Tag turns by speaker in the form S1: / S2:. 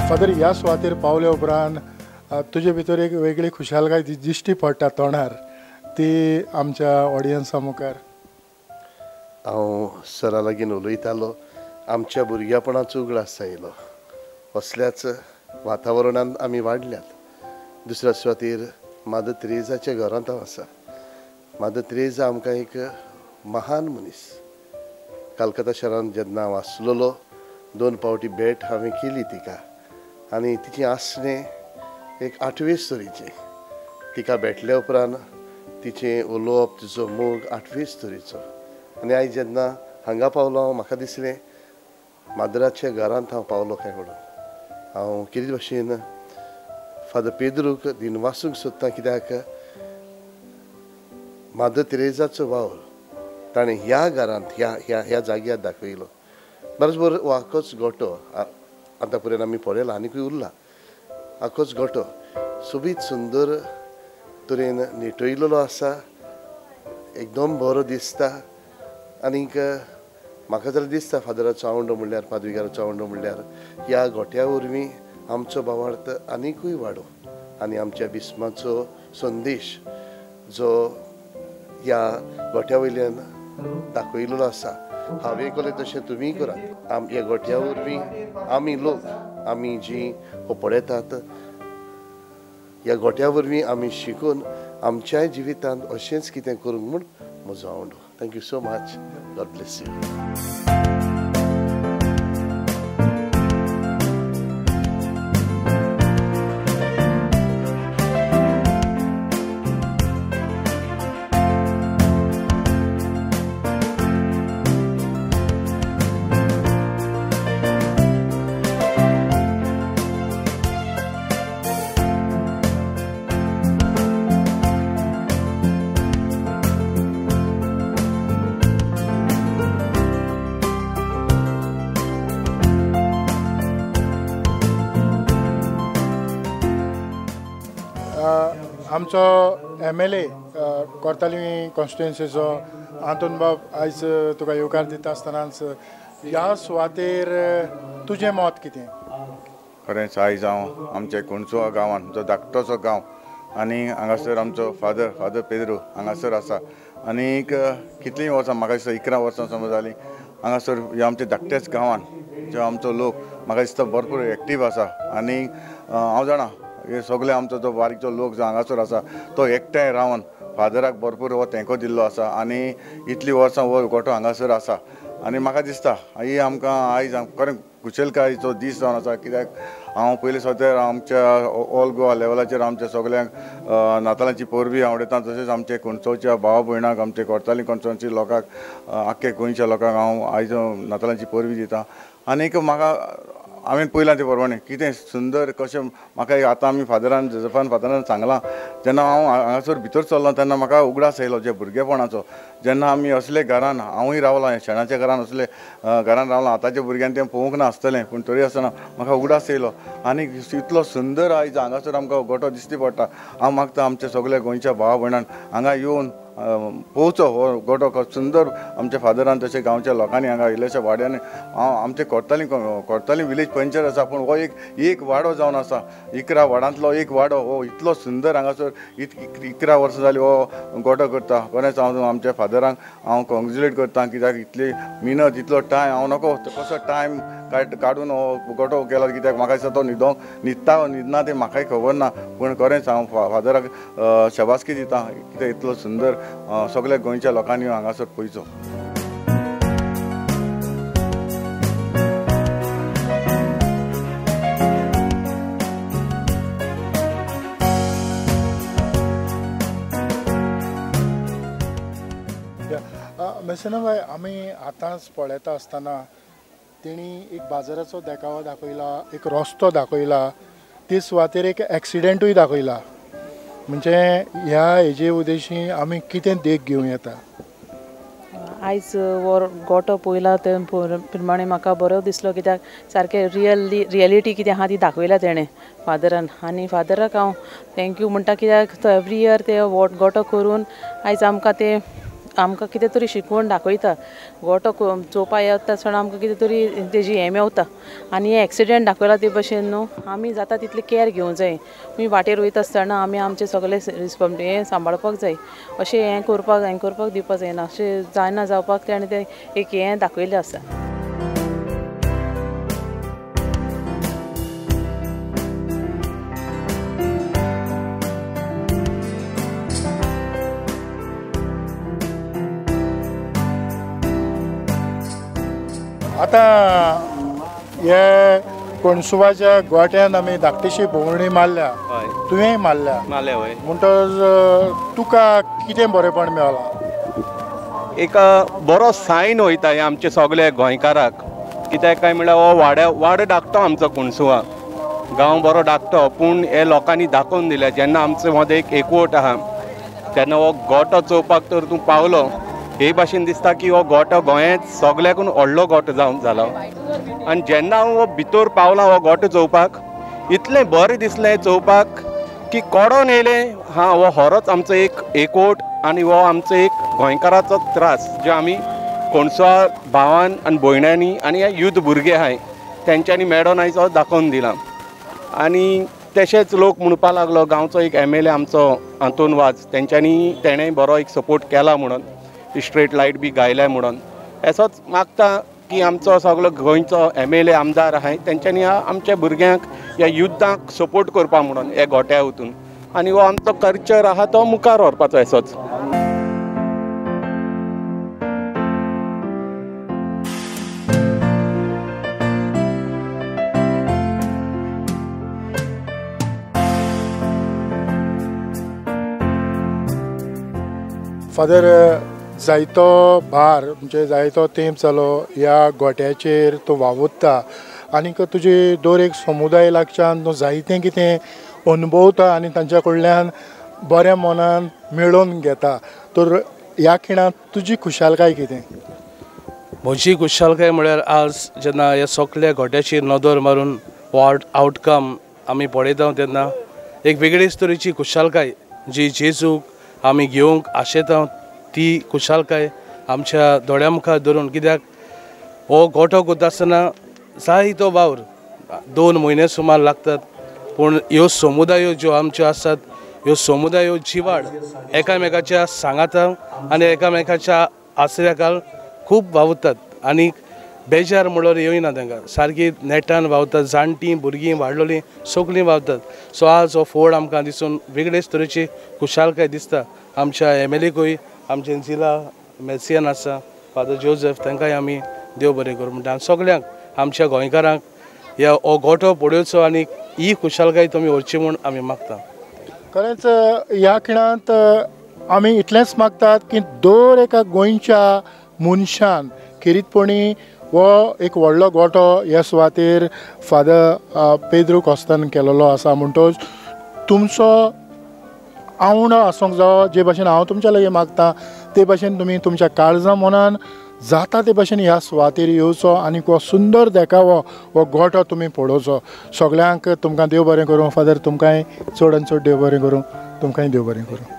S1: Father, ह्या सुवातेर पावल्या उपरांत तुजे भितर एक वेगळी खुशालकाय दिश्टी पडटा तोंडार, ती आमच्या ऑडियन्सा मुखार.
S2: हांव सरा लागीं उलयतालो, आमच्या भुरग्यापणाचो उगडास आयलो. असल्याच वातावरणांत आमी वाडल्यात. दुसऱ्या सुवातेर मादर तेरेजाच्या घरांत हांव आसा. मादर तेरेजा आमकां एक महान मनीस. कलकत्ता शारांत जेन्ना हांव आसलेलो 2 फावटी भेट हांवें केली तिका आनी तिचें आसणें एक आठवेच तरेचें. तिका भेटल्या उपरांत तिचें उलोवप, तिचो मोग आठवेच तरेचो. आनी आयज जेन्ना हांगा पावलो हांव, म्हाका दिसलें मादराच्या घरांत हांव पावलो काय म्हणून. हांव कितें भाशेन फादर पेद्रूक दिनवासूंक सोदता, कित्याक मादर तेरेजाचो वावर ताणें ह्या घरांत ह्या ह्या ह्या जाग्यार दाखयलो. बरोबर हो आखोच गोटो आतां पर्यंत आमी पळयला, आनीकूय उरला. आखोच गोटो सोबीत सुंदर तरेन निटयलेलो आसा, एकदम बरो दिसता. आनीक म्हाका जाल्यार दिसता फादराचो आवंडो म्हणल्यार, पादविगाराचो आवंडो म्हणल्यार ह्या गोट्या वरवीं आमचो भावार्थ आनीकूय वाडो आनी आमच्या बिस्माचो संदेश जो ह्या गोट्या वयल्यान दाखयलेलो आसा, हांवें केलें तशें तुमीय करात. ह्या गोट्या वरवीं आमी लोक, आमी जीं हो पळयतात, ह्या गोट्या वरवीं आमी शिकून आमच्याय जिवितांत अशेंच कितें करूंक म्हूण म्हजो आवंडो. Thank you so much. God bless you.
S1: आमचो MLA Cortalim कॉन्स्टिट्युएन्सीचो आंतोन बाब आयज तुका येवकार दिता आसतनाच ह्या सुवातेर तुजें मत कितें?
S3: खरेंच आयज हांव आमच्या कोणसोवा गांवांत, जो धाकटोसो गांव, आनी हांगासर आमचो फादर पेद्रू हांगासर आसा. आनीक कितलीं वर्सां, म्हाका दिसता 11 वर्सां समज जालीं हांगासर ह्या आमच्या धाकट्याच गांवांत जो आमचो लोक म्हाका दिसता भरपूर एक्टीव आसा. आनी हांव जाणा हे सगळे आमचो जो बारीकचो लोक जो हांगासर आसा तो एकठांय रावन फादराक भरपूर हो तेंको दिल्लो आसा आनी इतलीं वर्सां हो गोठो हांगासर आसा. आनी म्हाका दिसता ही आमकां आयज खरें कुशलकायेचो दीस जावन आसा, कित्याक हांव पयलीं सद्या आमच्या ऑल गोवा लेवलाचेर आमच्या सगल्यांक नातालांची परबी आवडयता, तशेंच आमचे कोणसोच्या भाव भयणाक, आमचे कोर्ताली कोणसोची लोकांक, आख्खे गोंयच्या लोकांक हांव आयज नातालांची परबी दिता. आनीक म्हाका हांवें पयलां तें प्रमाणे कितें सुंदर कशें म्हाका आतां आमी फादरान, जोजफान फादरान सांगलां, जेन्ना हांव हांगासर भितर सरलो तेन्ना म्हाका उगडास येयलो जे भुरगेपणाचो, जेन्ना आमी असले घरान हांवूय रावलां, शेणाच्या घरान असले घरान रावलां. आतांच्या भुरग्यान तें पळोवंक नासतलें, पूण तरी आसतना म्हाका उगडास येयलो. आनी इतलो सुंदर आयज हांगासर आमकां गोठो दिश्टी पडटा. हांव मागता आमच्या सगल्या गोंयच्या भावा भयणान हांगा येवन पोवचो हो गोठो सुंदर आमच्या फादरान तशें गांवच्या लोकांनी हांगा इल्ल्याश्या वाड्यांनी. हांव आमचे कोर्ताली विलेज पंचायत आसा, पूण हो एक वाडो जावन आसा, 11 वाडांतलो एक वाडो हो इतलो सुंदर हांगासर 11 वर्सां जालीं हो गोठो करता. खरेंच हांव आमच्या फादरांक हांव कॉंग्रेच्युलेट करता, कित्याक इतली मिनत, इतलो टायम, हांव नको कसो टायम काडून हो गोठो केला, कित्याक म्हाका दिसता तो न्हिदोंक न्हिदता न्हिदना तें म्हाकाय खबर ना, पूण खरेंच हांव फादराक शाबासकी दिता, कित्याक इतलो सुंदर सगल्या गोंयच्या लोकांनी हांगासर पळयचो.
S1: मेसेना भाई, आमी आतांच पळयता आसतना तेणी एक बाजाराचो देखावो दाखयला, एक रस्तो दाखयला, ते सुवातेर एक एक्सिडेंटूय दाखयला. म्हणजे ह्या हेजे उद्देशी आमी कितें देख घेवं येता?
S4: आयज हो गोठो पळयला ते प्रमाणे म्हाका बरो दिसलो, कित्याक सारकें रियलिटी कितें आहा ती दाखयला तेणें फादरान. आनी फादराक हांव thank you म्हणटा, कित्याक तो एवरी इयर ते गोठो करून आयज आमकां ते आमकां कितें तरी शिकवण दाखयता. गोटो चोवपा येता आसतना आमकां कितें तरी तेजी हें मेवता आनी हे एक्सिडेंट दाखयला ते भशेन न्हू आमी जाता तितली कॅर घेवंक जाय. आमी वाटेर वयता आसतना आमी आमचे सगळे हें सांबाळपाक जाय. अशें हें करपाक दिवपाक जायना, अशें जायना जावपाक तेणें तें एक हें दाखयलें आसा.
S1: आतां हे कोणसुवाच्या गोट्यान आमी धाकटीशी भोंवडी मारल्या, तुवेंय मारल्या म्हणटच तुका कितें बरेंपण मेळ्ळां?
S5: एक बरो सायन वयता हें आमचे सगळे गोंयकाराक, कित्याक काय म्हणल्यार हो वाडो धाकटो आमचो कोणसुवा गांव बरो धाकटो, पूण हे लोकांनी दाखोवन दिलें जेन्ना आमचे मदें एक एकवट आहा तेन्ना हो गोटो चोवपाक तर तूं पावलो हे भाशेन दिसता की हो गोटो गोंयांत सगळ्याकून व्हडलो गोटो जावन जालो. आनी जेन्ना हांव हो भितर पावला हो गोटो चोवपाक इतलें बरें दिसलें चोवपाक की कोडोन येयलें हां हो होरोच आमचो एक एकवट आनी हो आमचो एक गोंयकाराचो त्रास जो आमी कोणसुवा भावान आनी भयण्यांनी आनी हे युथ भुरगे आहाय तेंच्यांनी मेळोन आयज हो दाखोवन दिला. आनी तशेंच लोक म्हणपाक लागलो गांवचो एक MLA आमचो आंतोन वाज तेंच्यांनी तेणें बरो एक सपोर्ट केला म्हणून स्ट्रीट लायट बी घायल्या म्हणून असोच मागता की आमचो सगळो गोंयचो MLA आमदार आहाय तेंच्यांनी आमच्या भुरग्यांक ह्या युद्धाक सपोर्ट करपा म्हणून ह्या गोट्या वतून आनी हो आमचो कल्चर आहा तो मुखार व्हरपाचो असोच.
S1: फादर, जायतो भार म्हणजे जायतो तेंप जालो ह्या गोट्याचेर तूं वावुरता आनीक तुजे दर एक समुदाय लागच्यान तूं जायतें कितें अनुभवता आनी तांच्या कडल्यान बऱ्या मनान मेळोवन घेता, तर ह्या खिणांत तुजी खुशालकाय कितें?
S6: म्हजी खुशालकाय म्हळ्यार आज जेन्ना ह्या सगल्या गोट्याचेर नदर मारून हो आवटकम आमी पळयता तेन्ना एक वेगळीच तरेची खुशालकाय जी जेजूक आमी घेवंक आशेता ती खुशालकाय आमच्या दोळ्या मुखार धरून, कित्याक हो गोठो करता आसतना जायतो वावर 2 म्हयने सुमार लागतात, पूण ह्यो समुदायो ज्यो आमच्यो आसात ह्यो समुदायो जिवाड एकामेकाच्या सांगाता आनी एकामेकाच्या आसऱ्याकाल खूब वावुरतात आनी बेजार म्हणल्यार येयना तांकां, सारकी नेटान वावतात, जाणटीं भुरगीं वाडलोलीं सगळीं वावतात. सो आज हो फोड आमकां दिसून वेगळेच तरेची खुशालकाय दिसता. आमच्या MLA आमचे जिला मेसियन आसा फादर जोजफ तांकांय आमी देव बरें करूं म्हणटा आनी सगळ्यांक आमच्या गोंयकारांक ह्या हो गोठो पळोवचो आनी ही खुशालकाय तुमी व्हरची म्हूण आमी मागता.
S1: खरेंच ह्या खिणांत आमी इतलेंच मागतात की दर एका गोंयच्या मनशान खेरीतपणी हो एक व्हडलो गोठो ह्या सुवातेर फादर पेद्रू कोस्तान केलेलो आसा, म्हणटच तुमचो आवंडो आसूंक जावो जे भाशेन हांव तुमच्या लागीं मागता ते भाशेन तुमी तुमच्या काळजा मनान जाता ते भाशेन ह्या सुवातेर येवचो आनी हो सुंदर देखावो हो गोठो तुमी पळोवचो. सगळ्यांक तुमकां देव बरें करूं. फादर, तुमकांय चड आनी चड देव बरें करूं, तुमकांय देव बरें करूं.